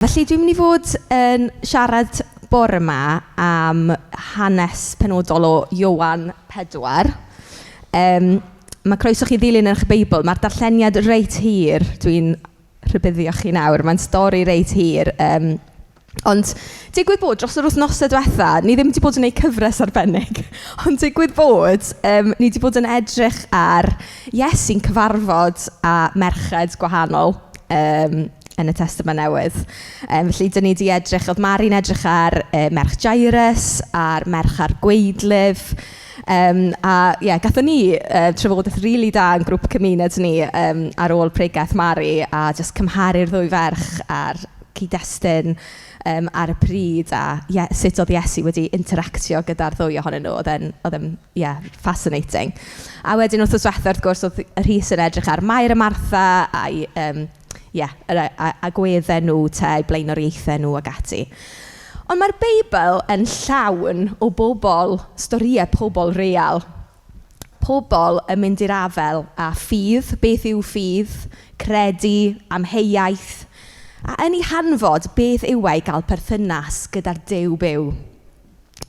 Felly dwi'n mynd i fod yn siarad bore 'ma am hanes penodol o Ioan pedwar. Mae croeso i chi ddilyn yn eich Beibl. Mae'r darlleniad reit hir, dwi'n rhybuddio chi nawr. Mae'n stori reit hir. Ond digwydd bod dros yr wythnosau diwetha, ni ddim wedi bod yn gwneud cyfres arbennig, ond digwydd bod ni 'di bod yn edrych ar Iesu'n cyfarfod â merched gwahanol yn y Testament Newydd. Felly dan ni 'di edrych... oedd Mari'n edrych ar merch Jairus a'r merch a'r gwaedlif. A ie, gaethon ni trafodaeth rili da yn grŵp cymuned ni ar ôl pregeth Mari a jyst cymharu'r ddwy ferch a'r cyd-destun ar y pryd a ie, sut oedd Iesu wedi interactio gyda'r ddwy ohonyn nhw. Oedd e'n oedd e'n ie fascinating. A wedyn wythnos diwetha wrth gwrs oedd Rhys yn edrych ar Mair a Martha a'i ie yr agweddau nhw te, eu blaenoriaethau nhw ac ati. Ond mae'r Beibl yn llawn o bobl, storïau pobl real. Pobl yn mynd i'r afael â ffydd, beth yw ffydd, credu, amheuaeth, a yn ei hanfod, beth yw e i gael perthynas gyda'r Duw byw,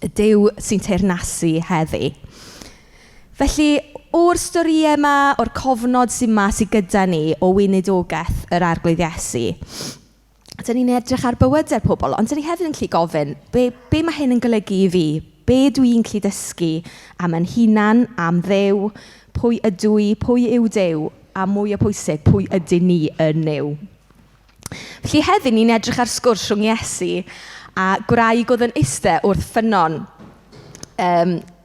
y Duw sy'n teyrnasu heddi. Felly, o'r storïau 'ma, o'r cofnod sy 'ma sy gyda ni o weinidogaeth yr Arglwydd Iesu, dan ni'n edrych ar bywydau pobl, ond dan ni hefyd yn gallu gofyn, be be mae hyn yn golygu i fi? Be dwi'n gallu dysgu am yn hunan, am Dduw? Pwy ydw i? Pwy yw Duw? A mwy o pwysig, pwy ydyn ni yn Nuw? Felly heddi ni'n edrych ar sgwrs rhwng Iesu a gwraig oedd yn eistedd wrth ffynnon.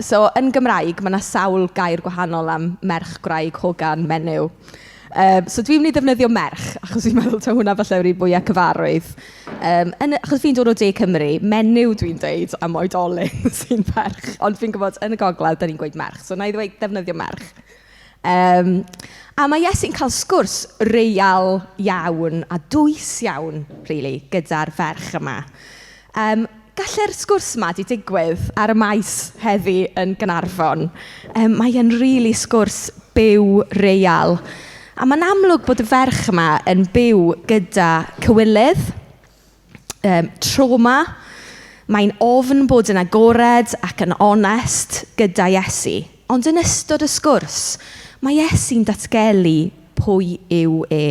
So yn Gymraeg mae 'na sawl gair gwahanol am merch, gwraig, hogan, menyw. So dwi'n mynd i ddefnyddio merch, achos fi'n meddwl taw hwnna falle yw'r un fwyaf cyfarwydd. Achos fi'n dod o De Cymru, menyw dwi'n dweud am oedolyn sy'n ferch. Ond fi'n gwybod yn y gogledd dan ni'n gweud merch, so wna i ddweud defnyddio merch. A mae Iesu'n cael sgwrs real iawn a dwys iawn rili gyda'r ferch yma. Gallai'r sgwrs 'ma 'di digwydd ar y maes heddi yn Gaernarfon. Mae e'n rili sgwrs byw, real. A mae'n amlwg bod y ferch yma yn byw gyda cywilydd, trauma. Mae'n ofn bod yn agored ac yn onest gyda Iesu. Ond yn ystod y sgwrs, mae Iesu'n datgelu pwy yw e.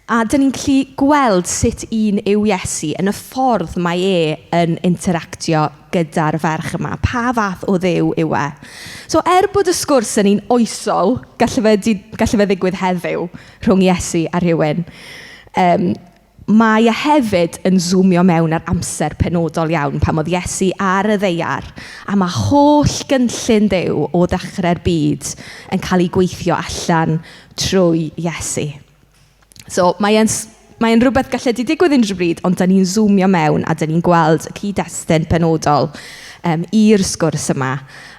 A dan ni'n gallu gweld sut un yw Iesu yn y ffordd mae e yn interactio gyda'r ferch yma. Pa fath o Dduw yw e? So er bod y sgwrs yn un oesol, gallai fe gallai fe ddigwydd heddiw rhwng Iesu a rhywun. Mae e hefyd yn zoomio mewn ar amser penodol iawn pan oedd Iesu ar y ddaear a mae holl gynllun Duw o ddechrau'r byd yn cael ei gweithio allan trwy Iesu. So mae e'n mae e'n rhywbeth gallai 'di digwydd unrhyw bryd, ond dan ni'n zoomio mewn a dan ni'n gweld y cyd-destun penodol i'r sgwrs yma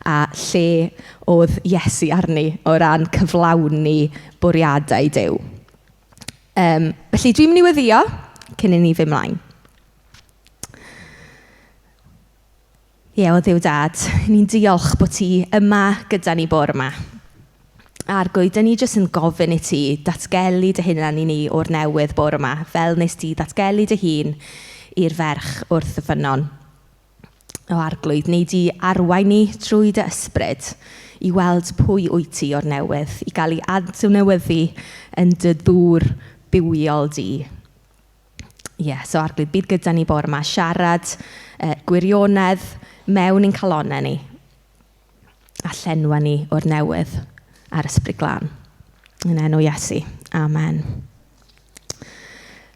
a lle oedd Iesu arni o ran cyflawni bwriadau Duw. Felly dwi'n mynd i weddïo cyn i ni fynd mlaen. Ie, o Dduw Dad, ni'n diolch bod ti yma gyda ni bore yma. Arglwydd, dan ni jyst yn gofyn i ti datgelu dy hunan i ni o'r newydd bore yma, fel wnes ti ddatgelu dy hun i'r ferch wrth y ffynnon. O Arglwydd, wnei di arwain ni trwy dy ysbryd i weld pwy wyt ti o'r newydd, i gael ei adnewyddu yn dy ddŵr bywiol di. Ie, so Arglwydd, bydd gyda ni bore yma, siarad gwirionedd mewn i'n calonnau ni a llenwa ni o'r newydd ar Ysbryd Glân. Yn enw Iesu, amen.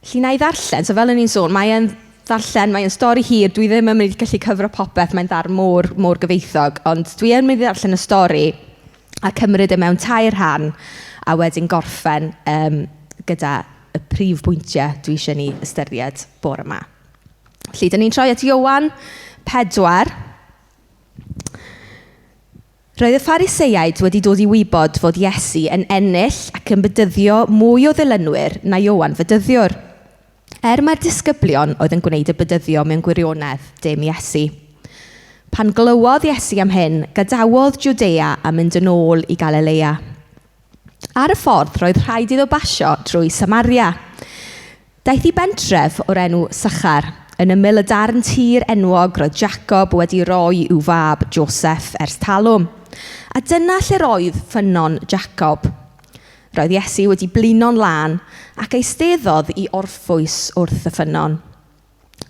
Felly wna i ddarllen, so fel o'n i'n sôn, mae e'n ddarllen, mae e'n stori hir, dwi ddim yn mynd i gallu cyfro popeth, mae'n ddarn mor, mor gyfoethog, ond dwi yn mynd i ddarllen y stori a cymryd e mewn tair rhan a wedyn gorffen gyda y prif bwyntiau dwi eisiau ni ystyried bore yma. Felly, dan ni'n troi at Ioan 4. Roedd y Phariseaid wedi dod i wybod fod Iesu yn ennill ac yn bedyddio mwy o ddilynwyr na Ioan Fedyddiwr. Er mai'r disgyblion oedd yn gwneud y bedyddio mewn gwirionedd, dim Iesu. Pan glywodd Iesu am hyn, gadawodd Jwdea a mynd yn ôl i Galilea. Ar y ffordd, roedd rhaid iddo basio drwy Samaria. Daeth i bentref o'r enw Sychar, yn ymyl y darn tir enwog roedd Jacob wedi roi i'w fab Joseph ers talwm. A dyna lle roedd ffynnon Jacob. Roedd Iesu wedi blino'n lân ac eisteddodd i orffwys wrth y ffynnon.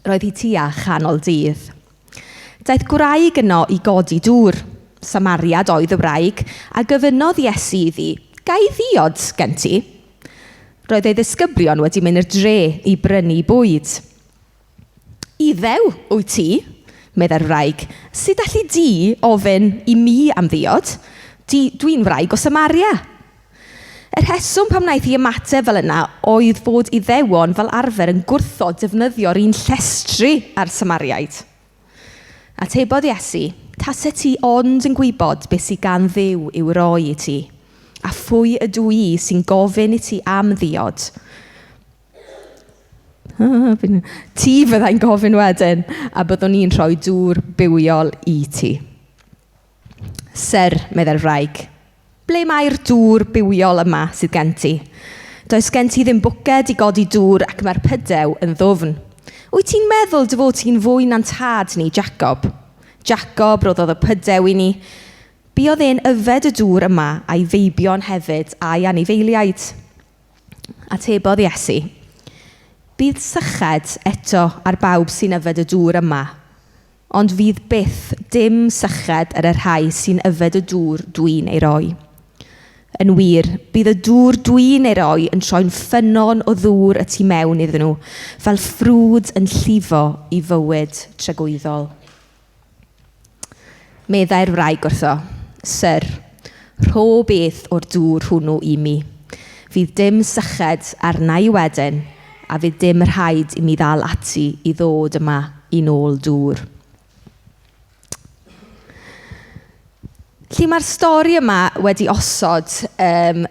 Roedd hi tua chanol dydd. Daeth gwraig yno i godi dŵr. Samariad oedd y wraig, a gofynnodd Iesu iddi, "Ga i ddiod gen ti?" Roedd ei ddisgyblion wedi mynd i'r dre i brynu bwyd. Iddew wyt ti, meddai'r wraig. Sut alli di ofyn i mi am ddiod? Dwi'n wraig o Samaria. Y rheswm pam wnaeth hi ymateb fel yna oedd fod Iddewon fel arfer yn gwrthod defnyddio'r un llestri â'r Samariaid. Atebodd Iesu, taset ti ond yn gwybod beth sydd gan Dduw i'w roi i ti, a phwy ydw i sy'n gofyn i ti am ddiod. Ti fyddai'n gofyn wedyn, a byddwn ni'n rhoi dŵr bywiol i ti. Syr, meddai'r wraig, ble mae'r dŵr bywiol yma sydd gen ti? Does gen ti ddim bwced i godi dŵr ac mae'r pydew yn ddwfn. Wyt ti'n meddwl dy fod ti'n fwy na'n tad ni, Jacob? Jacob roddodd y pydew i ni. Buodd e'n yfed y dŵr yma a'i feibion hefyd a'i anifeiliaid. Atebodd Iesu, bydd syched eto ar bawb sy'n yfed y dŵr yma, ond fydd byth dim syched ar y rhai sy'n yfed y dŵr dwi'n ei roi. Yn wir, bydd y dŵr dwi'n ei roi yn troi'n ffynnon o ddŵr y tu mewn iddyn nhw, fel ffrwd yn llifo i fywyd tragwyddol. Meddai'r wraig wrtho, Syr, rho beth o'r dŵr hwnnw i mi. Fydd dim syched arna i wedyn, a fydd dim rhaid i mi ddal ati i ddod yma i nôl dŵr. Felly mae'r stori yma wedi osod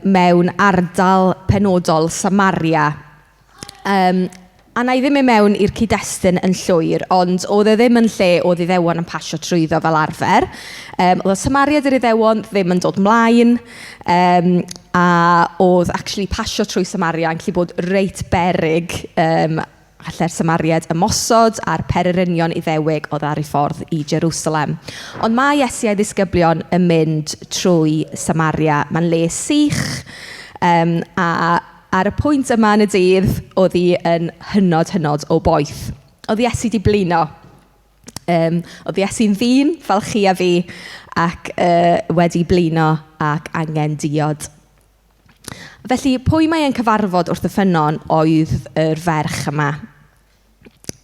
mewn ardal penodol Samaria. A wna i ddim mynd mewn i'r cyd-destun yn llwyr, ond oedd e ddim yn lle oedd Iddewon yn pasio trwyddo fel arfer. Oedd y Samariad yr Iddewon ddim yn dod mlaen, a oedd actually pasio trwy Samaria yn gallu bod reit beryg. Allai'r Samariad ymosod a'r pererinion Iddewig oedd ar ei ffordd i Jerusalem. Ond mae Iesu a'i ddisgyblion yn mynd trwy Samaria. Mae'n le sych, a ar y pwynt yma yn y dydd, oedd hi yn hynod, hynod o boeth. Oedd Iesu 'di blino. Oedd Iesu'n ddyn fel chi a fi ac wedi blino ac angen diod. Felly, pwy mae e'n cyfarfod wrth y ffynnon oedd yr ferch yma.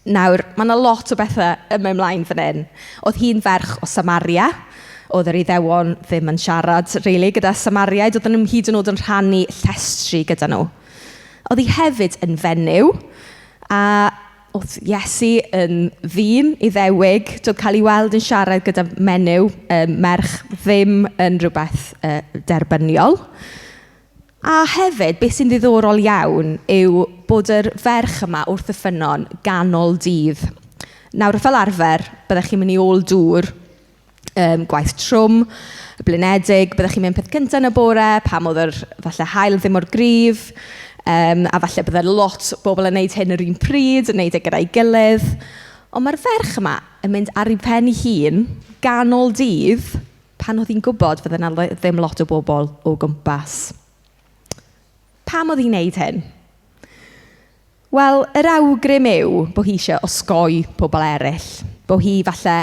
Nawr, mae 'na lot o bethau yn mynd mlaen fan hyn. Oedd hi'n ferch o Samaria. Oedd yr Iddewon ddim yn siarad rili gyda Samariaid. Oedden nhw'm hyd yn oed yn rhannu llestri gyda nhw. Oedd hi hefyd yn fenyw, a oedd Iesu yn ddyn Iddewig. Doedd cael ei weld yn siarad gyda menyw, merch, ddim yn rhywbeth derbyniol. A hefyd, beth sy'n ddiddorol iawn yw bod yr ferch yma wrth y ffynnon ganol dydd. Nawr, fel arfer, byddech chi'n mynd i ôl dŵr, gwaith trwm, blinedig, byddech chi'n mynd peth cyntaf yn y bore, pam oedd yr falle haul ddim mor gryf, a falle bydde lot o bobl yn wneud hyn yr un pryd, yn wneud e gyda'i gilydd. Ond mae'r ferch yma yn mynd ar ei phen ei hun, ganol dydd, pan oedd hi'n gwybod fydde 'na ddim lot o bobl o gwmpas. Pam oedd hi'n wneud hyn? Wel, yr awgrym yw bod hi isie osgoi pobl eraill. Bod hi falle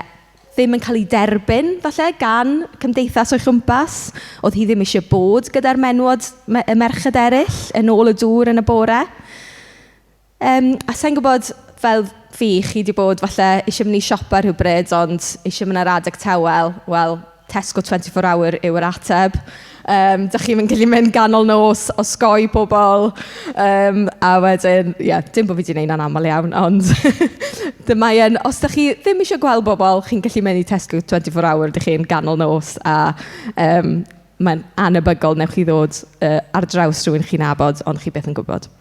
ddim yn cael ei derbyn falle gan cymdeithas o'i chwmpas. Oedd hi ddim eisiau bod gyda'r menwod, y merched eraill yn ôl y dŵr yn y bore. A sa i'n gwybod, fel fi, chi 'di bod falle isie mynd i siopa rhywbryd, ond isie mynd ar adeg tawel, wel, Tesco 24 hour yw'r ateb. Dach chi'm yn gallu mynd ganol nos, osgoi pobl, a wedyn, ie, dim bod fi 'di wneud hwnna'n aml iawn, ond dyma e'n, os dach chi ddim isie gweld bobl, chi'n gallu mynd i Tesco 24 hour, dach chi'n ganol nos, a mae'n anebygol wnewch chi ddod ar draws rhywun chi'n nabod, ond chi byth yn gwybod.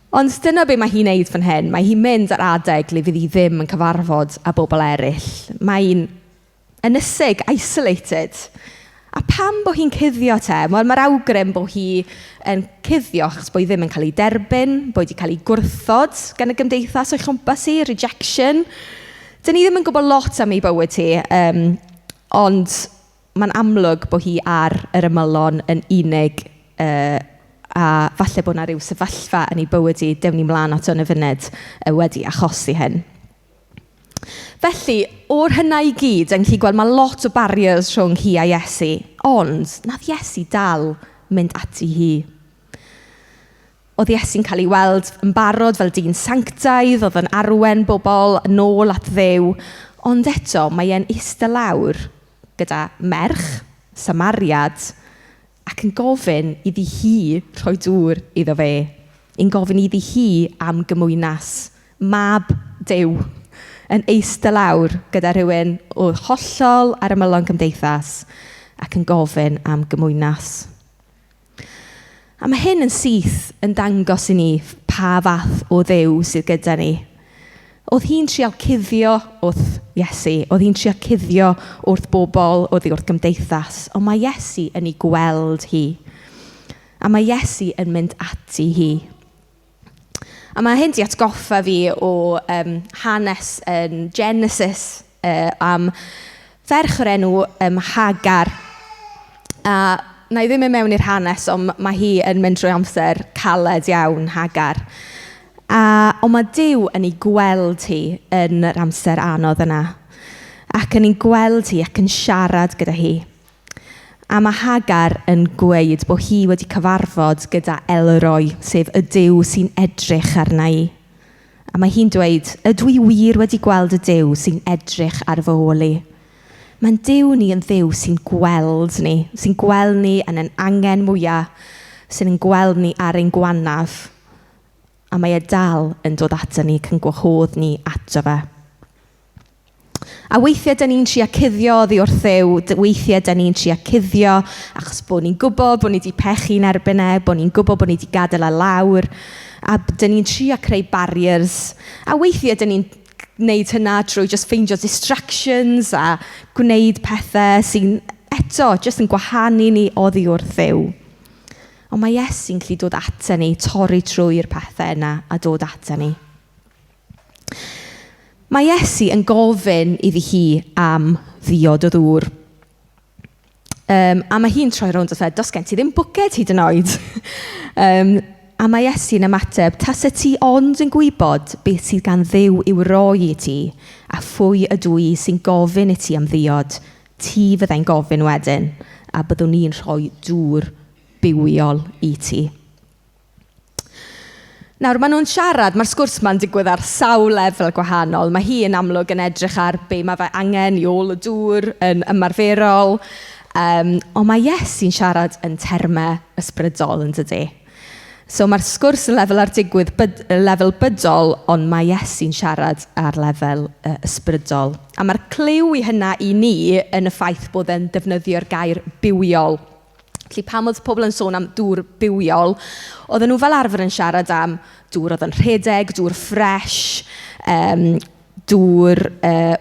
Ond dyna be mae hi'n wneud fan hyn. Mae hi'n mynd ar adeg le fydd hi ddim yn cyfarfod â bobl eraill. Mae hi'n ynysig, isolated. A pam bo' hi'n cuddio te? Wel mae'r awgrym bo' hi yn cuddio achos bo' hi ddim yn cael ei derbyn, bod hi 'di cael ei gwrthod gan y gymdeithas o'i chwmpas hi, rejection. Dan ni ddim yn gwybod lot am ei bywyd hi ond mae'n amlwg bo' hi ar yr ymylon yn unig a falle bo' 'na ryw sefyllfa yn ei bywyd hi, dewn ni mlaen ato yn y funud wedi achosi hyn. Felly, o'r hynna i gyd, yn gallu gweld ma' lot o barriers rhwng hi a Iesu, ond wnaeth Iesu dal mynd ati hi. Oedd Iesu'n cael ei weld yn barod fel dyn sanctaidd, oedd yn arwen bobl yn ôl at Dduw, ond eto mae e'n eistedd lawr gyda merch, Samariad, ac yn gofyn iddi hi rhoi dŵr iddo fe. Yn gofyn iddi hi am gymwynas, mab Duw, yn eistedd lawr gyda rhywun oedd hollol ar ymylon cymdeithas ac yn gofyn am gymwynas. A mae hyn yn syth yn dangos i ni pa fath o Dduw sydd gyda ni. Oedd hi'n trial cuddio wrth Iesu, oedd hi'n trial cuddio wrth bobl, oedd hi wrth gymdeithas, ond mae Iesu yn ei gweld hi. A mae Iesu yn mynd ati hi. A mae hyn 'di atgoffa fi o hanes yn Genesis am ferch o'r enw Hagar. A wna i ddim mynd mewn i'r hanes, ond mae hi yn mynd trwy amser caled iawn, Hagar. Ond mae Duw yn ei gweld hi yn yr amser anodd yna. Ac yn ei gweld hi ac yn siarad gyda hi. A mae Hagar yn gweud bod hi wedi cyfarfod gyda Elroi, sef y Duw sy'n edrych arna i. A mae hi'n dweud, ydw i wir wedi gweld y Duw sy'n edrych ar fy ôl i? Mae'n Duw ni yn Dduw sy'n gweld ni, sy'n gweld ni yn ein angen mwyaf, sy'n ein gweld ni ar ein gwanaf. A mae e dal yn dod ato ni ac yn gwahodd ni ato fe. A weithiau dan ni'n trio cuddio oddi wrth Dduw, weithiau dan ni'n trio cuddio achos bod ni'n gwybod bod ni 'di pechu'n erbyn e, bod ni'n gwybod bod ni 'di gadael e lawr, a dan ni'n trio creu barriers. A weithiau dan ni'n gwneud hynna trwy jyst ffeindio distractions a gwneud pethau sy'n eto jyst yn gwahanu ni oddi wrth Dduw. Ond mae Iesu'n gallu dod ato ni, torri trwy'r pethau yna a dod ato ni. Mae Iesu yn gofyn iddi hi am ddiod o ddŵr. A mae hi'n troi rownd a dweud, does gen ti ddim bwced hyd yn oed. A mae Iesu'n ymateb, tase ti ond yn gwybod beth sydd gan Dduw i'w roi i ti, a phwy ydw i sy'n gofyn i ti am ddiod, ti fyddai'n gofyn wedyn, a byddwn ni'n rhoi dŵr bywiol i ti. Nawr, maen nhw'n siarad, mae'r sgwrs 'ma'n digwydd ar sawl lefel gwahanol. Mae hi yn amlwg yn edrych ar be mae fe angen i ôl y dŵr yn ymarferol. Ond mae Iesu'n siarad yn termau ysbrydol yn dydy. So mae'r sgwrs yn lefel ar digwydd lefel bydol, ond mae Iesu'n siarad ar lefel ysbrydol. A mae'r cliw i hynna i ni yn y ffaith bod e'n defnyddio'r gair bywiol. Felly pam oedd pobl yn sôn am dŵr bywiol, oedden nhw fel arfer yn siarad am dŵr oedd yn rhedeg, dŵr ffres, dŵr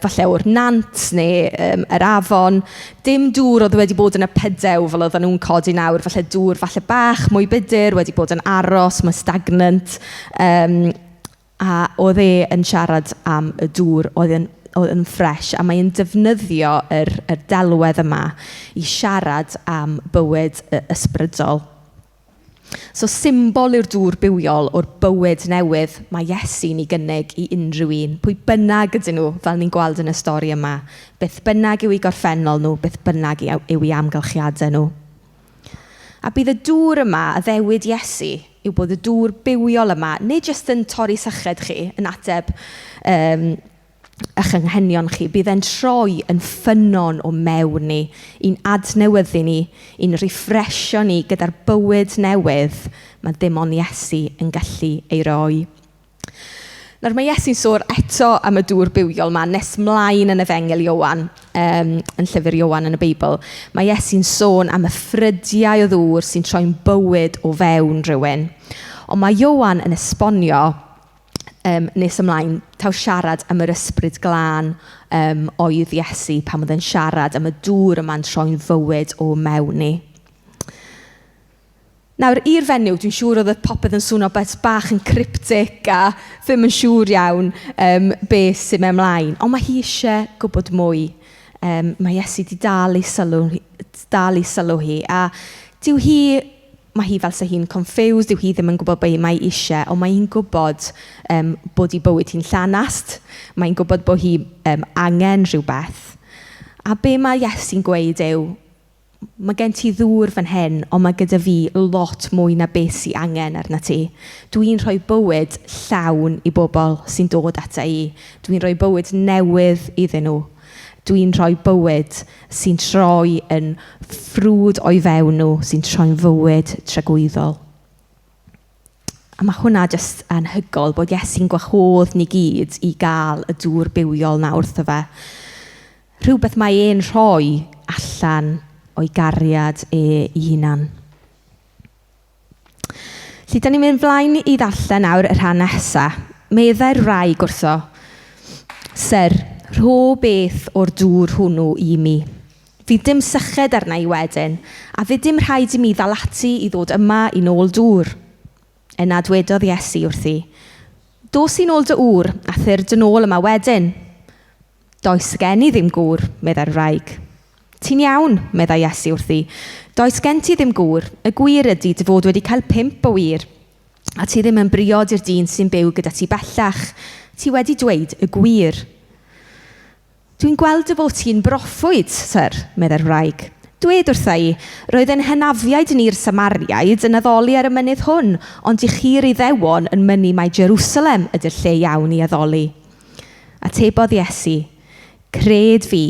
falle o'r nant neu yr afon. Dim dŵr oedd wedi bod yn y pydew fel oedden nhw'n codi nawr, falle dŵr falle bach mwy budur wedi bod yn aros, mwy stagnant. A oedd e yn siarad am y dŵr oedd yn ffres, a mae'n defnyddio yr delwedd yma i siarad am bywyd ysbrydol. So symbol yw'r dŵr bywiol o'r bywyd newydd mae Iesu'n ei gynnig i unrhyw un, pwy bynnag ydyn nhw, fel ni'n gweld yn y stori yma, beth bynnag yw eu gorffennol nhw, beth bynnag yw eu amgylchiadau nhw. A bydd y dŵr yma, addewid Iesu, yw bod y dŵr bywiol yma, nid jyst yn torri syched chi, yn ateb eich anghenion chi, bydd e'n troi yn ffynnon o mewn ni, i'n adnewyddu ni, i'n refresio ni gyda'r bywyd newydd mae dim ond Iesu yn gallu ei roi. Nawr mae Iesu'n sôn eto am y dŵr bywiol 'ma nes mlaen yn Efengyl Ioan, yn llyfr Ioan yn y Beibl. Mae Iesu'n sôn am y ffrydiau o ddŵr sy'n troi'n bywyd o fewn rhywun. Ond mae Ioan yn esbonio nes ymlaen taw siarad am yr ysbryd glân oedd Iesu pan oedd e'n siarad am y dŵr yma'n troi'n fywyd o mewn ni. Nawr, i'r fenyw, dwi'n siŵr oedd y popeth yn swno beth bach yn cryptic a ddim yn siŵr iawn beth sy'n mynd mlaen. Ond mae hi eisiau gwybod mwy. Mae Iesu 'di dal ei sylw, dal ei sylw hi. A dyw hi, mae hi fel 'sa hi'n confused, dyw hi ddim yn gwybod be mae eisiau, ond mae hi'n gwybod bod ei bywyd hi'n llanast. Mae'n gwybod bod hi angen rhywbeth. A be mae Iesu'n gweud yw, mae gen ti ddŵr fan hyn, ond mae gyda fi lot mwy na beth sy angen arna ti. Dwi'n rhoi bywyd llawn i bobl sy'n dod ata i. Dwi'n rhoi bywyd newydd iddyn nhw. Dwi'n rhoi bywyd sy'n troi yn ffrwd o'i fewn nhw, sy'n troi'n fywyd tragwyddol. A mae hwnna jyst anhygoel bod Iesu'n gwahodd ni gyd i gael y dŵr bywiol 'na wrtho fe. Rhywbeth mae e'n rhoi allan o'i gariad e ei hunan. Felly, dan ni'n mynd flaen i ddarllen nawr y rhan nesaf. Meddai'r wraig wrtho, Syr, rho beth o'r dŵr hwnnw i mi. Fydd dim syched arna i wedyn, a fydd dim rhaid i mi ddal ati i ddod yma i nôl dŵr. Yna dwedodd Iesu wrthi, Dos i nôl dy ŵr a thyr dy nôl yma wedyn. Does gen i ddim gŵr, meddai'r wraig. Ti'n iawn, meddai Iesu wrthi. Does gen ti ddim gŵr. Y gwir ydy dy fod wedi cael 5 o wŷr, a ti ddim yn briod i'r dyn sy'n byw gyda ti bellach. Ti wedi dweud y gwir. Dwi'n gweld dy fod ti'n broffwyd, syr, meddai'r wraig. Dwed wrtha i, roedd ein hynafiaid ni'r Samariaid yn addoli ar y mynydd hwn, ond i chi'r Iddewon yn mynnu mai Jerusalem ydy'r lle iawn i addoli. Atebodd Iesu, cred fi,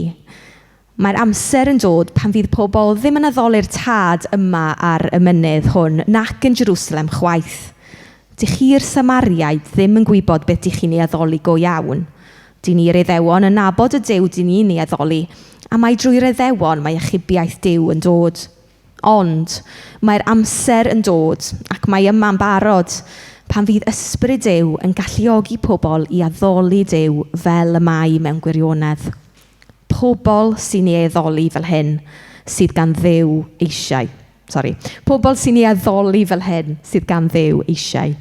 mae'r amser yn dod pan fydd pobl ddim yn addoli'r tad yma ar y mynydd hwn, nac yn Jerusalem chwaith. Dych chi'r Samariaid ddim yn gwybod beth dych chi'n ei addoli go iawn. Dyn ni'r Iddewon yn nabod y Duw dyn ni'n ei addoli, a mai drwy'r Iddewon mae achubiaeth Duw yn dod. Ond mae'r amser yn dod, ac mae yma'n barod, pan fydd ysbryd Duw yn galluogi pobl i addoli Duw fel y mae mewn gwirionedd. Pobl sy'n ei addoli fel hyn sydd gan Dduw eisiau. Sori. Pobl sy'n ei addoli fel hyn sydd gan Dduw eisiau.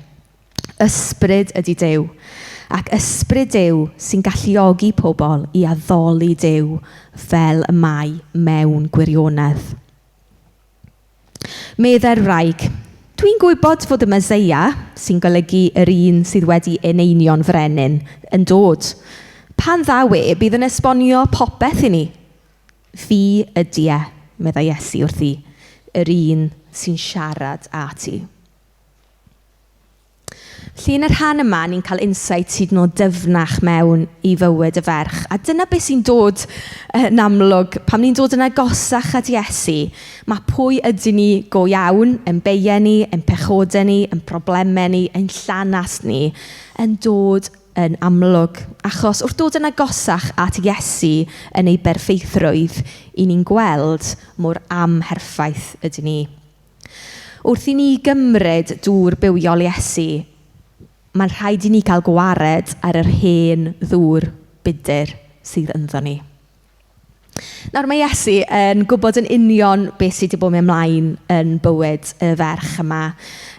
Ysbryd ydy Duw, ac ysbryd Duw sy'n galluogi pobl i addoli Duw fel y mae mewn gwirionedd. Meddai'r wraig, dwi'n gwybod fod y Meseia, sy'n golygu yr un sydd wedi eneinio'n frenin, yn dod. Pan ddaw e, bydd yn esbonio popeth i ni. Fi ydy e, meddai Iesu wrthi, yr un sy'n siarad â ti. Felly yn y rhan yma, ni'n cael insight hyd yn oed dyfnach mewn i fywyd y ferch. A dyna beth sy'n dod yn amlwg pan ni'n dod yn agosach at Iesu. Mae pwy ydyn ni go iawn, ein beiau ni, ein pechodau ni, ein problemau ni, ein llanast ni, yn dod yn amlwg. Achos wrth dod yn agosach at Iesu yn ei berffeithrwydd, i ni'n gweld mor amherffaith ydyn ni. Wrth i ni gymryd dŵr bywiol Iesu, mae'n rhaid i ni cael gwared ar yr hen ddŵr budr sydd ynddo ni. Nawr mae Iesu yn gwybod yn union beth sydd wedi bod mynd ymlaen yn bywyd y ferch yma.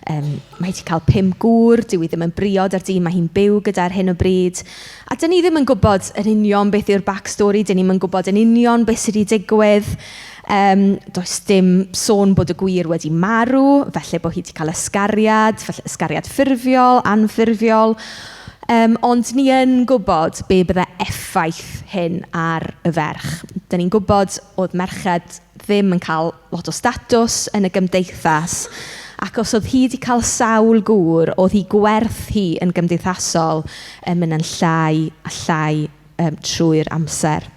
Mae hi wedi cael 5 gŵr, dyw hi ddim yn briod ar dyn, mae hi'n byw gyda ar hyn o bryd. A dyn ni ddim yn gwybod yn union beth yw'r backstory, dyn ni'm yn gwybod yn union beth sydd wedi digwydd. Does dim sôn bod y gwŷr wedi marw, falle bod hi wedi cael ysgariad, falle ysgariad ffurfiol, anffurfiol. Ond ni yn gwybod be bydde effaith hyn ar y ferch. Dan ni'n gwybod oedd merched ddim yn cael lot o statws yn y gymdeithas, ac os oedd hi wedi cael sawl gŵr, oedd hi gwerth hi yn gymdeithasol yn mynd yn llai a llai trwy'r amser.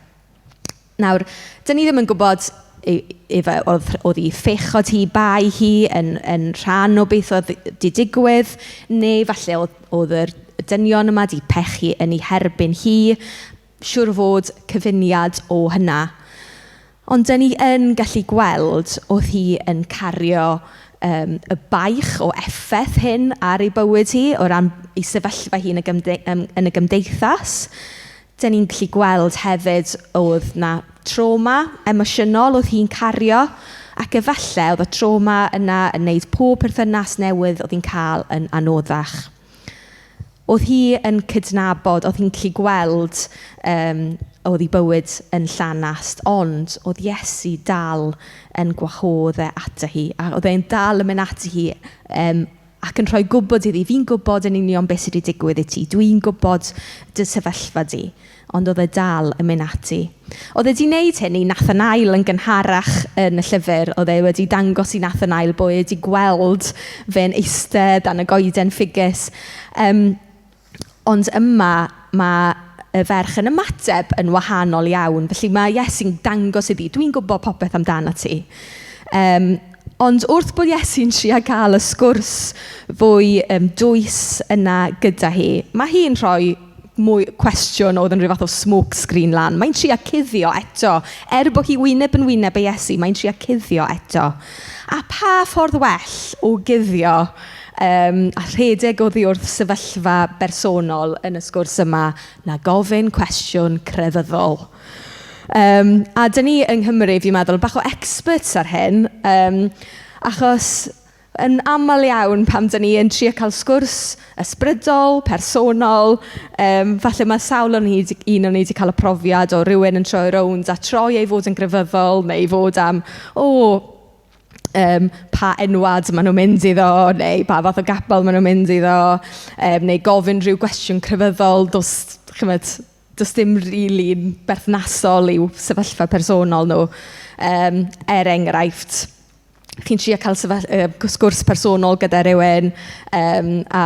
Nawr, dan ni ddim yn gwybod efe oedd hi phechod hi, bai hi yn rhan o beth oedd 'di digwydd, neu falle oedd yr dynion yma 'di pechu yn ei herbyn hi. Siŵr o fod cyfuniad o hynna. Ond dan ni yn gallu gweld oedd hi yn cario y baich o effaith hyn ar ei bywyd hi, o ran ei sefyllfa hi yn y yn y gymdeithas. Dan ni'n gallu gweld hefyd oedd 'na trauma emosiynol oedd hi'n cario, ac efallai oedd y trauma yna yn wneud pob perthynas newydd oedd hi'n cael yn anoddach. Oedd hi yn cydnabod, oedd hi'n gallu gweld oedd ei bywyd yn llanast, ond oedd Iesu dal yn gwahodd e ato hi, a oedd e'n dal yn mynd ati hi ac yn rhoi gwybod iddi, fi'n gwybod yn union beth sydd wedi digwydd i ti, dwi'n gwybod dy sefyllfa di, ond oedd e dal yn mynd ati. Oedd e wedi wneud hyn i Nathanael yn gynharach yn y llyfr, oedd e wedi dangos i Nathanael bod e wedi gweld fe'n eistedd dan y goeden ffigys. Ond yma mae y ferch yn ymateb yn wahanol iawn. Felly mae Iesu'n dangos iddi, dwi'n gwybod popeth amdano ti. Ond wrth bod Iesu'n trio cael y sgwrs fwy dwys yna gyda hi, mae hi'n rhoi mwy cwestiwn oedd yn rhyw fath o smoke screen lan. Mae'n trio cuddio eto. Er bod hi wyneb yn wyneb â Iesu, mae'n trio cuddio eto. A pa ffordd well o guddio a rhedeg oddi wrth sefyllfa bersonol yn y sgwrs yma na gofyn cwestiwn crefyddol. A dyn ni yng Nghymru, fi'n meddwl, bach o experts ar hyn, achos yn aml iawn pan dyn ni yn trio cael sgwrs ysbrydol, personol, falle mae sawl un o'n ni 'di cael y profiad o rywun yn troi rownd a troi ei fod yn grefyddol neu fod am, pa enwad maen nhw'n mynd iddo, neu pa fath o gapel maen nhw'n mynd iddo, neu gofyn rhyw gwestiwn crefyddol, does, chimod, does dim rili'n berthnasol i'w sefyllfa personol nhw. Er enghraifft, chi'n trio cael sgwrs personol gyda rywun, a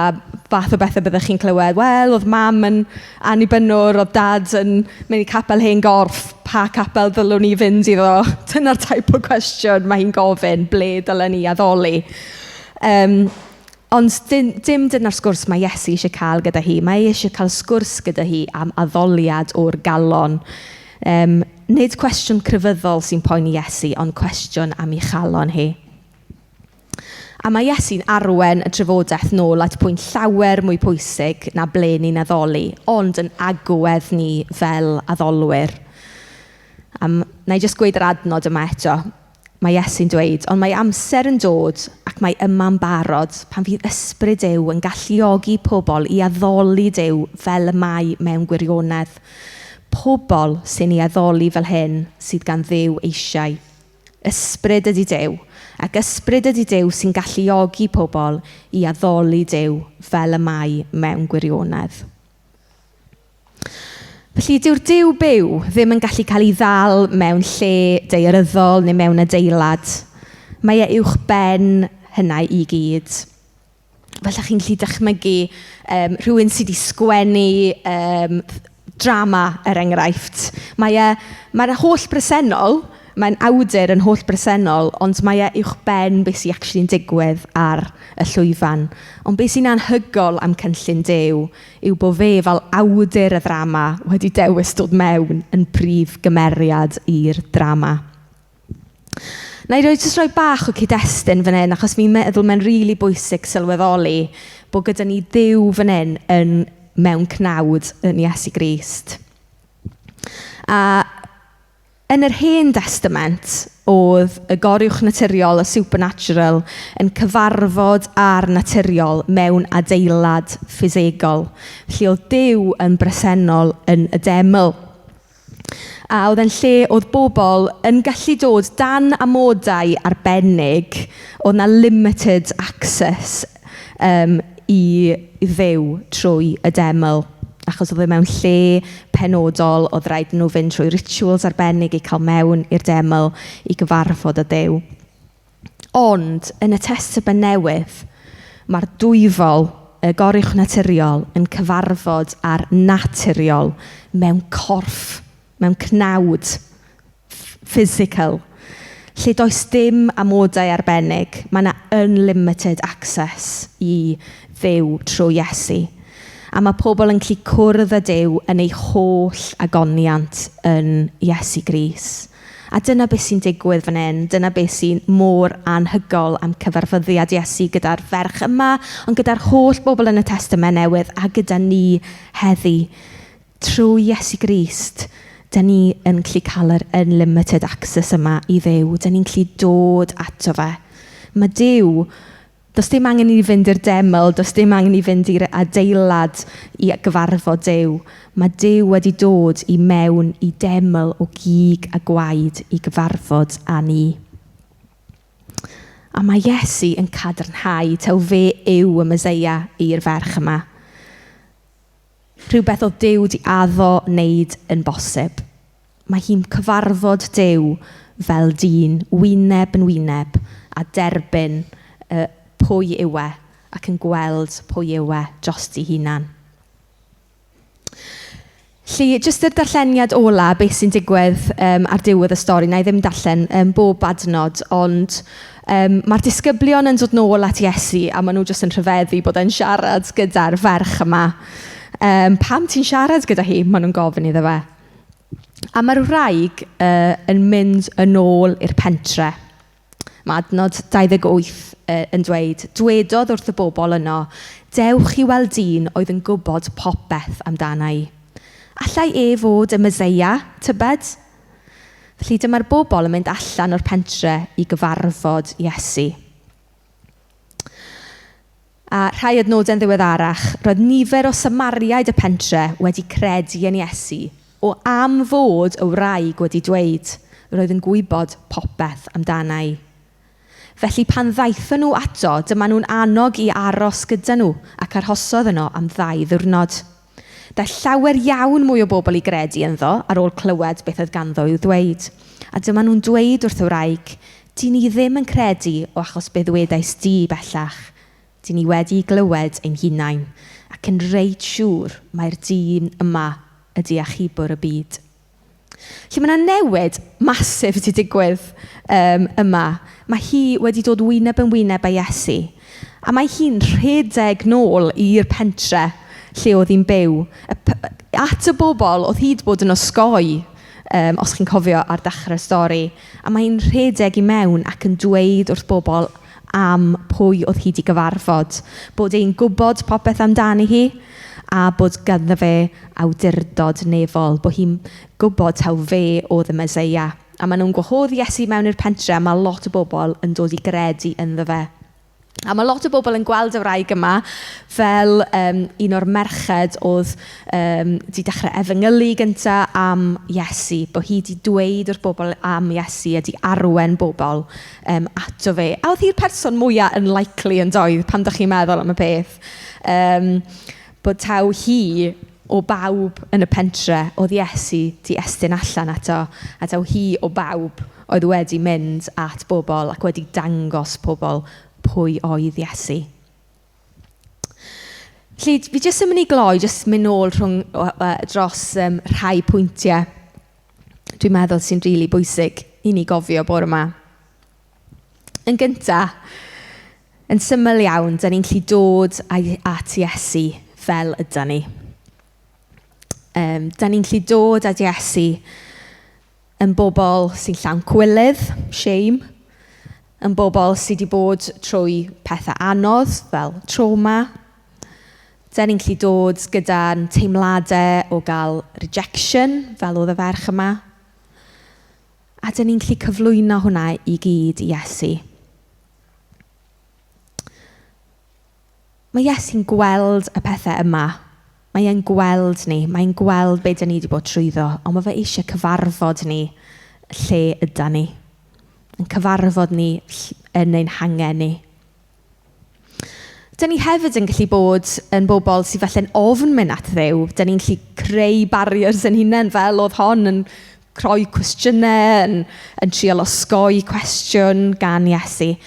fath o bethau byddech chi'n clywed, wel, oedd mam yn annibynnwr, oedd dad yn mynd i capel hen gorff, pa capel ddylwn ni fynd iddo? Dyna'r type o cwestiwn mae hi'n gofyn, ble dylen ni addoli? Ond dim dyna'r sgwrs mae Iesu eisiau cael gyda hi. Mae e eisiau cael sgwrs gyda hi am addoliad o'r galon. Nid cwestiwn crefyddol sy'n poeni Iesu, ond cwestiwn am ei chalon hi. A mae Iesu'n arwain y trafodaeth nôl at pwynt llawer mwy pwysig na ble ni'n addoli, ond yn agwedd ni fel addolwyr. Na i jyst gweud yr adnod yma eto. Mae Iesu'n dweud, ond mae amser yn dod ac mae yma'n barod pan fydd ysbryd Duw yn galluogi pobl i addoli Duw fel y mae mewn gwirionedd. Pobl sy'n ei addoli fel hyn sydd gan Dduw eisiau. Ysbryd ydy Duw, ac ysbryd ydy Duw sy'n galluogi pobl i addoli Duw fel y mae mewn gwirionedd. Felly dyw'r Duw byw ddim yn gallu cael ei ddal mewn lle daearyddol neu mewn adeilad. Mae e uwch ben hynna i gyd. Falle chi'n gallu dychmygu rhywun sydd wedi sgwennu drama, er enghraifft. Mae'r holl bresennol, mae'n awdur yn holl bresennol, ond mae e uwch ben beth sy'n actually'n digwydd ar y llwyfan. Ond beth sy'n anhygoel am cynllun Duw yw bod fe fel awdur y ddrama wedi dewis dod mewn yn prif gymeriad i'r drama. Na i jyst rhoi bach o cyd-destun fan hyn, achos fi'n meddwl mae'n rili bwysig sylweddoli bod gyda ni Dduw fan hyn yn mewn cnawd yn Iesu Grist. A yn yr Hen Testament, oedd y goruwch naturiol, y supernatural, yn cyfarfod â'r naturiol mewn adeilad ffisegol. Felly oedd Duw yn bresennol yn y deml. A oedd e'n lle oedd bobl yn gallu dod dan amodau arbennig, oedd 'na limited access i Dduw trwy y deml. Achos oedd e mewn lle penodol, oedd rhaid nhw fynd trwy rituals arbennig i cael mewn i'r deml i gyfarfod â Duw. Ond yn y Testament Newydd, mae'r dwyfol, y goruwchnaturiol, yn cyfarfod â'r naturiol mewn corff, mewn cnawd physical, lle does dim amodau arbennig. Mae yna unlimited access i Dduw trwy Iesu. A mae pobl yn gallu cwrdd â Duw yn ei holl agoniant yn Iesu Grist. A dyna beth sy'n digwydd fan hyn, dyna beth sy'n mor anhygoel am cyfarfyddiad Iesu gyda'r ferch yma, ond gyda'r holl bobl yn y Testament Newydd a gyda ni heddi. Trwy Iesu Grist, dan ni yn gallu cael yr unlimited access yma i Dduw. Dan ni'n gallu dod ato fe. Mae Duw. Does dim angen i ni fynd i'r deml, does dim angen i fynd i'r adeilad i gyfarfod Duw. Mae Duw wedi dod i mewn i deml o gig a gwaed i gyfarfod â ni. A mae Iesu yn cadarnhau taw fe yw y Meseia i'r ferch yma. Rhywbeth oedd Duw 'di addo wneud yn bosib. Mae hi'n cyfarfod Duw fel dyn, wyneb yn wyneb, a derbyn pwy yw e ac yn gweld pwy yw e drosti hunan. Felly, jyst yr darlleniad ola, beth sy'n digwydd ar diwedd y stori. Wna i ddim darllen bob adnod, ond mae'r disgyblion yn dod nôl at Iesu a maen nhw jyst yn rhyfeddu bod e'n siarad gyda'r ferch yma. Pam ti'n siarad gyda hi? Maen nhw'n gofyn iddo fe. A mae'r wraig yn mynd yn ôl i'r pentre. Mae adnod 28 yn dweud, "Dwedodd wrth y bobl yno, dewch i weld dyn oedd yn gwybod popeth amdana i. Allai e fod y Meseia, tybed?" Felly dyma'r bobl yn mynd allan o'r pentre i gyfarfod Iesu. A rhai adnodau'n ddiweddarach, roedd nifer o Samariaid y pentre wedi credu yn Iesu o am fod y wraig wedi dweud, roedd yn gwybod popeth amdana i. Felly pan ddaethon nhw ato, dyma nhw'n annog i aros gyda nhw ac arhosodd yno am 2 ddiwrnod. Daeth llawer iawn mwy o bobl i gredu ynddo ar ôl clywed beth oedd ganddo i'w ddweud. A dyma nhw'n dweud wrth y wraig, "Dyn ni ddim yn credu o achos be ddwedaist di bellach. Dyn ni wedi glywed ein hunain ac yn reit siŵr mae'r dyn yma ydy achubwr y byd." Felly mae yna newid masif wedi digwydd yma. Mae hi wedi dod wyneb yn wyneb â Iesu. A mae hi'n rhedeg nôl i'r pentre lle oedd hi'n byw. At y bobl oedd hi wedi bod yn osgoi, os chi'n cofio ar dechrau'r stori. A mae hi'n rhedeg i mewn ac yn dweud wrth bobl am pwy oedd hi wedi gyfarfod. Bod e'n gwybod popeth amdani hi a bod ganddo fe awdurdod nefol. Bod hi'n gwybod taw fe oedd y Meseia. A maen nhw'n gwahodd Iesu mewn i'r pentre a mae lot o bobl yn dod i gredu ynddo fe. A mae lot o bobl yn gweld y wraig yma fel un o'r merched oedd 'di dechrau efengylu gynta am Iesu, bod hi 'di dweud wrth bobl am Iesu a 'di arwen bobl ato fe. A oedd hi'r person mwyaf unlikely yn doedd pan dach chi'n meddwl am y peth. Bod taw hi o bawb yn y pentre oedd Iesu 'di estyn allan ato, a taw hi o bawb oedd wedi mynd at bobl ac wedi dangos pobl pwy oedd Iesu. Felly fi jyst yn mynd i gloi, jyst mynd nôl rhwng, dros rhai pwyntiau dwi'n meddwl sy'n rili bwysig i ni gofio bore yma. Yn gynta, yn syml iawn, dan ni'n gallu dod at Iesu fel ydan ni. Dan ni'n gallu dod at Iesu yn bobl sy'n llawn cywilydd, shame, yn bobl sydd wedi bod trwy pethau anodd fel trauma. Dan ni'n gallu dod gyda'n teimladau o gael rejection, fel oedd y ferch yma. A dan ni'n gallu cyflwyno hwnna i gyd i Iesu. Mae Iesu'n gweld y pethau yma. Mae e'n gweld ni, mae'n gweld be dan ni wedi bod trwyddo, ond mae fe eisiau cyfarfod ni lle ydan ni. Yn cyfarfod ni yn ein hangen ni. Dan ni hefyd yn gallu bod yn bobl sydd falle'n ofn mynd at Dduw. Dan ni'n gallu creu barriers yn hunain fel oedd hon yn creu cwestiynau, yn trial osgoi cwestiwn gan Iesu.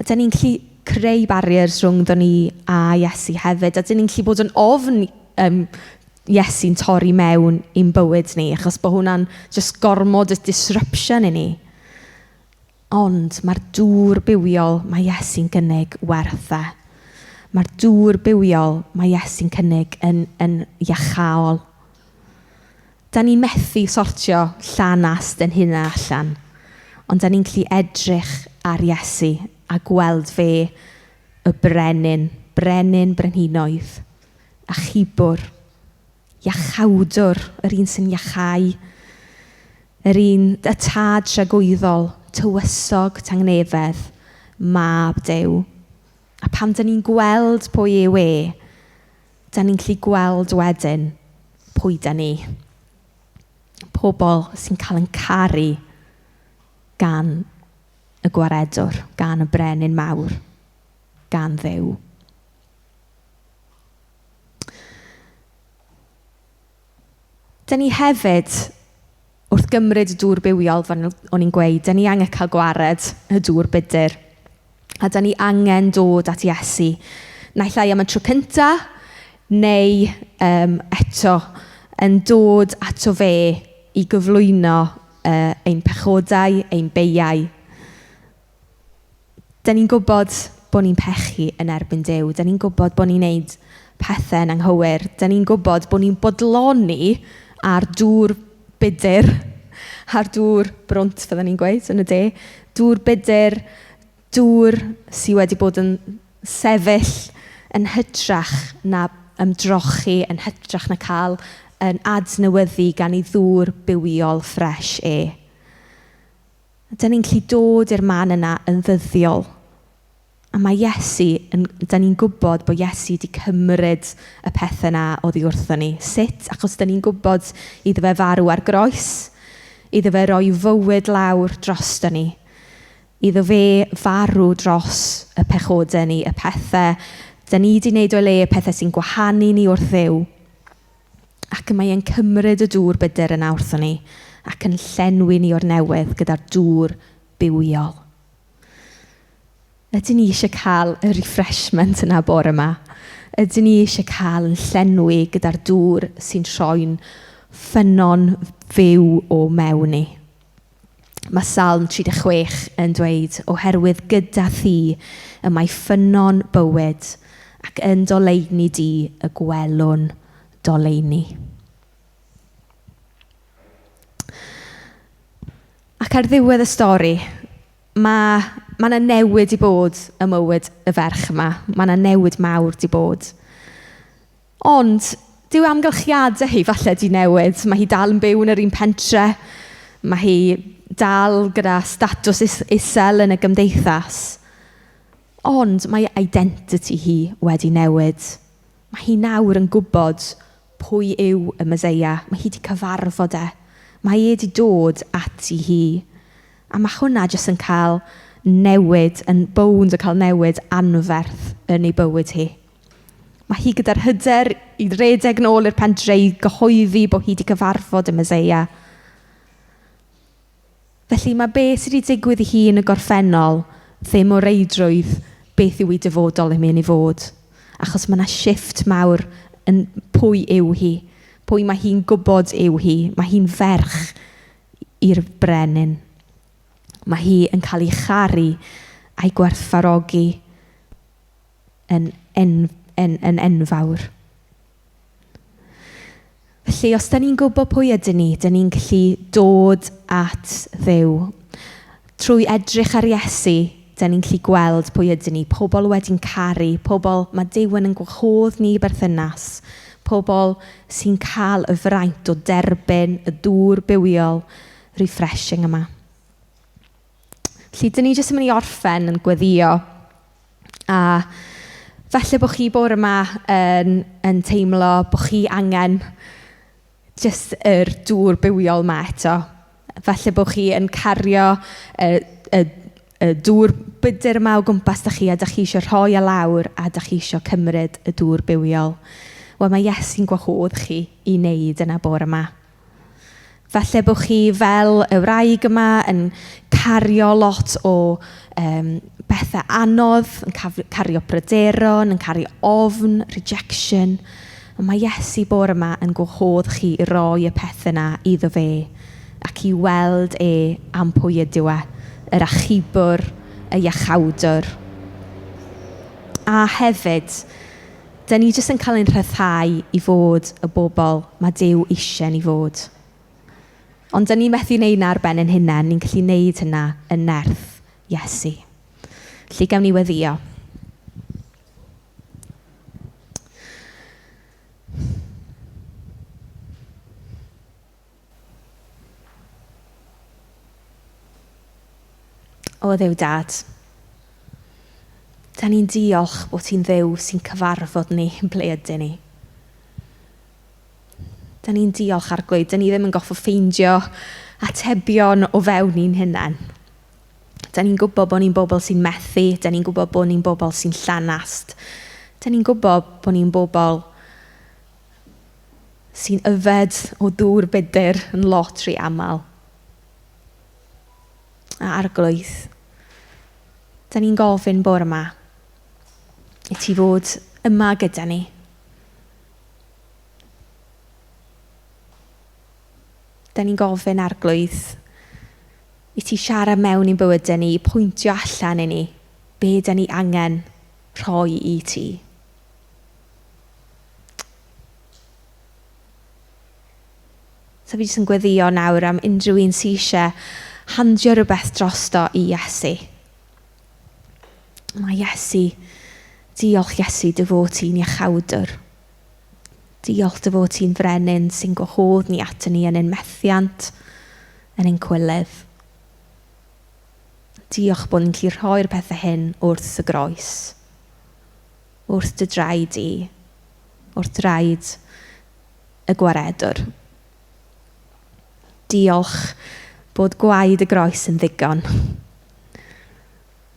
A dan ni'n gallu creu barriers rhwngddo ni a Iesu hefyd. A dan ni'n gallu bod yn ofn Iesu'n torri mewn i'n bywyd ni, achos bod hwnna'n jyst gormod o disruption i ni. Ond mae'r dŵr bywiol mae Iesu'n gynnig werth e. Mae'r dŵr bywiol mae Iesu'n cynnig yn iachaol. Da ni'n methu sortio llanast ein hunain allan, ond dan ni'n gallu edrych ar Iesu a gweld fe y brenin, brenin brenhinoedd, achubwr, iachawdwr, yr un sy'n iachau, yr un, y tad tragwyddol, tywysog tangnefedd, mab Duw. A pan dan ni'n gweld pwy yw e, dan ni'n gallu gweld wedyn pwy dan ni. Pobl sy'n cael ein caru gan y gwaredwr, gan y brenin mawr, gan Dduw. Dan ni hefyd, wrth gymryd y dŵr bywiol fel o'n i'n gweud, dan ni angen cael gwared y dŵr budr. A dan ni angen dod at Iesu. Naill ai am y tro cynta, neu eto yn dod ato fe i gyflwyno ein pechodau, ein beiau. Dan ni'n gwybod bod ni'n pechu yn erbyn Duw. Dan ni'n gwybod bod ni'n wneud pethau'n anghywir. Dan ni'n gwybod bod ni'n bodloni ar dŵr budr, ar dŵr brwnt, fydden ni'n gweud yn y de. Dŵr budr, dŵr sy wedi bod yn sefyll yn hytrach na ymdrochi, yn hytrach na cael yn adnewyddu gan ei ddŵr bywiol ffres e. Dan ni'n gallu dod i'r man yna yn ddyddiol. A mae Iesu, dan ni'n gwybod bod Iesu wedi cymryd y pethau yna oddi wrthon ni. Sut? Achos dan ni'n gwybod iddo fe farw ar groes, iddo fe roi fywyd lawr drosto ni, iddo fe farw dros y pechodau ni, y pethau dan ni wedi wneud o'i le, y pethau sy'n gwahanu ni wrth Dduw. Ac mae e'n cymryd y dŵr budr yna wrthon ni ac yn llenwi ni o'r newydd gyda'r dŵr bywiol. Ydyn ni eisiau cael y refreshment yna bore yma? Ydyn ni eisiau cael yn llenwi gyda'r dŵr sy'n troi'n ffynnon fyw o mewn ni? Mae Salm 36 yn dweud, oherwydd gyda thi y mae ffynnon bywyd ac yn doleini di y gwelwn doleini. Ac ar ddiwedd y stori, mae 'na newid 'di bod ym mywyd y ferch yma. Mae 'na newid mawr 'di bod. Ond dyw amgylchiadau hi falle 'di newid. Mae hi dal yn byw yn yr un pentre. Mae hi dal gyda statws isel yn y gymdeithas. Ond mae identity hi wedi newid. Mae hi nawr yn gwybod pwy yw y Meseia. Mae hi 'di cyfarfod e. Mae e 'di dod ati hi. A mae hwnna jyst yn cael newid, yn bownd o cael newid anferth yn ei bywyd hi. Mae hi gyda'r hyder i redeg nôl i'r pentre i gyhoeddi bod hi 'di cyfarfod y Meseia. Felly mae beth sydd wedi digwydd i hi yn y gorffennol ddim o reidrwydd beth yw ei dyfodol yn mynd i fod. Achos mae yna shift mawr yn pwy yw hi, pwy mae hi'n gwybod yw hi. Mae hi'n ferch i'r brenin. Mae hi yn cael ei charu a'i gwerthfawrogi yn enfawr. Felly, os dan ni'n gwybod pwy ydyn ni, dan ni'n gallu dod at Dduw. Trwy edrych ar Iesu, dan ni'n gallu gweld pwy ydyn ni. Pobl wedi'n caru, pobl mae Duw yn gwahodd ni i berthynas, pobl sy'n cael y fraint o derbyn y dŵr bywiol refreshing yma. Felly, dan ni jyst yn mynd i orffen yn gweddïo. A falle bod chi bore yma yn teimlo bod chi angen jyst yr dŵr bywiol 'ma eto. Falle bod chi yn cario y dŵr budr yma o gwmpas dach chi a dach chi isio rhoi e lawr a dach chi isio cymryd y dŵr bywiol. Wel, mae Iesu'n gwahodd chi i wneud yna bore yma. Falle bod chi fel y wraig yma yn cario lot o bethau anodd, yn cario pryderon, yn cario ofn, rejection. Ond mae Iesu bore yma yn gwahodd chi i roi y pethau yna iddo fe ac i weld e am pwy ydyw e, yr achubwr, y iachawdwr. A hefyd, dan ni jyst yn cael ein rhyddhau i fod y bobl mae Duw eisiau ni fod. Ond dan ni methu wneud 'na ar ben ein hunain, ni'n gallu wneud hynna yn nerth Iesu. Felly gawn ni weddïo. O Dduw dad, dan ni'n diolch bod ti'n Dduw sy'n cyfarfod ni ble ydyn ni. Dan ni'n diolch Arglwydd, dan ni ddim yn goffo ffeindio atebion o fewn ni'n hunain. Dan ni'n gwybod bod ni'n bobl sy'n methu, dan ni'n gwybod bod ni'n bobl sy'n llanast. Dan ni'n gwybod bod ni'n bobl sy'n yfed o dŵr budr yn lot rhy aml. A Arglwydd, dan ni'n gofyn bore yma i ti fod yma gyda ni. Dan ni'n gofyn Arglwydd i ti siarad mewn i'n bywydau ni, pwyntio allan i ni be dan ni angen rhoi i ti. So fi jyst yn gweddïo nawr am unrhyw un sy isie handio rhywbeth drosto i Iesu. Mae Iesu, diolch Iesu dy fod ti'n iachawdwr. Diolch dy fod ti'n frenin sy'n gwahodd ni ato ni yn ein methiant, yn ein cwilydd. Diolch bod ni'n gallu rhoi'r pethau hyn wrth y groes, wrth dy draed di, wrth draed y gwaredwr. Diolch bod gwaed y groes yn ddigon.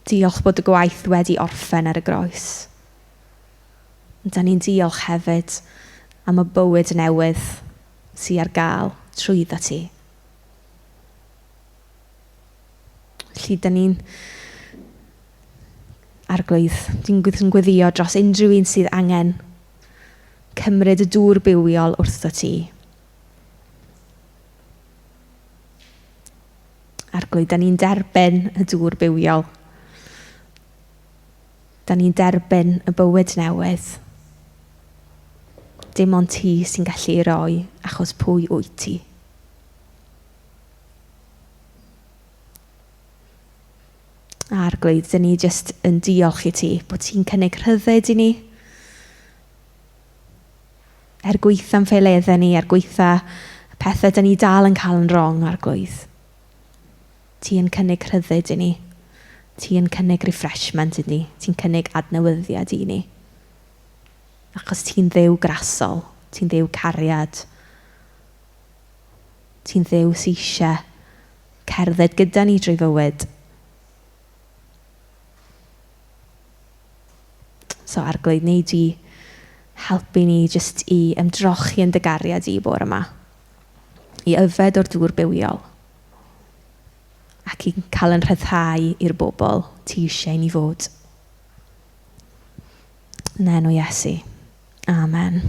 Diolch bod y gwaith wedi orffen ar y groes. Dan ni'n diolch hefyd am y bywyd newydd sy ar gael trwyddo ti. Felly dan ni'n Arglwydd, dwi'n gweddïo dros unrhyw un sydd angen cymryd y dŵr bywiol wrtho ti. Arglwydd, dan ni'n derbyn y dŵr bywiol. Dan ni'n derbyn y bywyd newydd. Dim ond ti sy'n gallu ei roi achos pwy wyt ti. Arglwydd, dan ni jyst yn diolch i ti bod ti'n cynnig rhyddid i ni. Er gweitha'n ffaeleddau ni, er gweitha y pethau dan ni dal yn cael yn wrong, Arglwydd. Ti yn cynnig rhyddid i ni. Ti yn cynnig refreshment i ni. Ti'n cynnig adnewyddiad i ni. Achos ti'n Dduw grasol. Ti'n Dduw cariad. Ti'n Dduw sy eisiau cerdded gyda ni drwy fywyd. So Arglwydd, wnei di helpu ni jyst i ymdrochi yn dy gariad i bore yma. I yfed o'r dŵr bywiol. Ac i cael yn rhyddhau i'r bobl ti eisiau i ni fod. Yn enw Iesu. Amen.